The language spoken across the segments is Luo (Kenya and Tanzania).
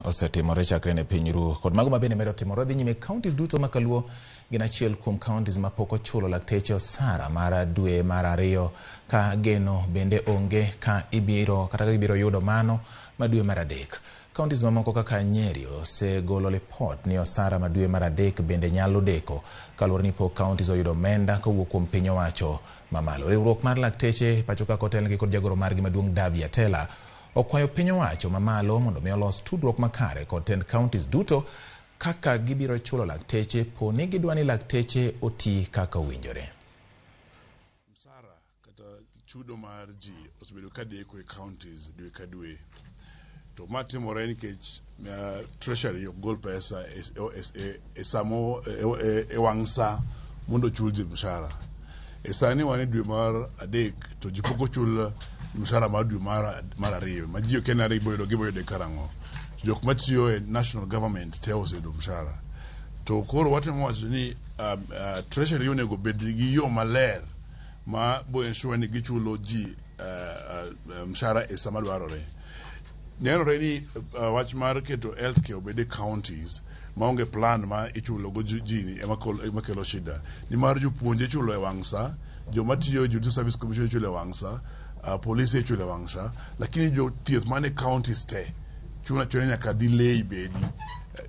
Osetimore chakre ne piny ru kod mago mabende medo timore dhi nyime. Counties duto ma kaluo gin achiel kuom counties mapok ochulo lakteche osara mar dwe mar ariyo, ka geno bende onge ka ibiro kata ka gibiro yudo mano ma dwe mar adek. Counties mamoko kaka Nyeri osegolo lipot ni osara ma dwe mar adek bende nyalo deko kaluwore ni pok counties oyudo omenda kowuok kuom piny owacho mamalo. Riwruok mar lakteche pacho ka kotelnegi kod jagoro margi maduong' Davi Atela okwayo piny owacho mamalo mondo mi olos tudruok makare kod tend counties duto kaka gibiro chulo lakteche po ni gidwa ni lakteche oti kaka owinjore. Msara kata chudo mar ji osebedo ka deko e counties dwe ka dwe. To ma timore nikech treasury ok gol pesa e samo e wang' sa mondo ochul ji mshahara. E sani wan e dwe mar adek to ji pok ochul mshahara mar dwe mar ariyo ma ji okia nade gibo yudo gibo yude karang'o. Jok matiyo e national government te oseyudo mshahara. To koro watemo wacho ni treasury onego bed gi yo maler ma bo ensure ni gichulo ji mshahara e sama dwarore. Nenore ni wach mar keto healthcare obed e counties maonge plan ma ichulo go ji ni ema kelo shida. Nimar jopuonje ichulo e wang' sa, joma tiyo e Judicial Service Commission ichulo e wang' sa, polise ichulo e wang' sa, lakini jothieth man e counties te chuno achuna nyaka delay bedi,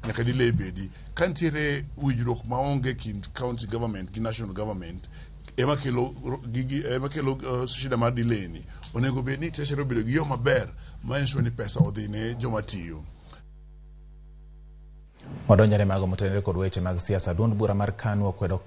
nyaka delay bedi. Ka nitiere winjruok maonge kind county government gi national government ema kelo gigi ema kelo shida mar delay ni. Onego bed ni treasury obedo gi yo maber ma ensure ni pesa odhi ne joma tiyo. Wadonjone mago motenore kod weche mag siasa. Duond bura mar KANU okwedo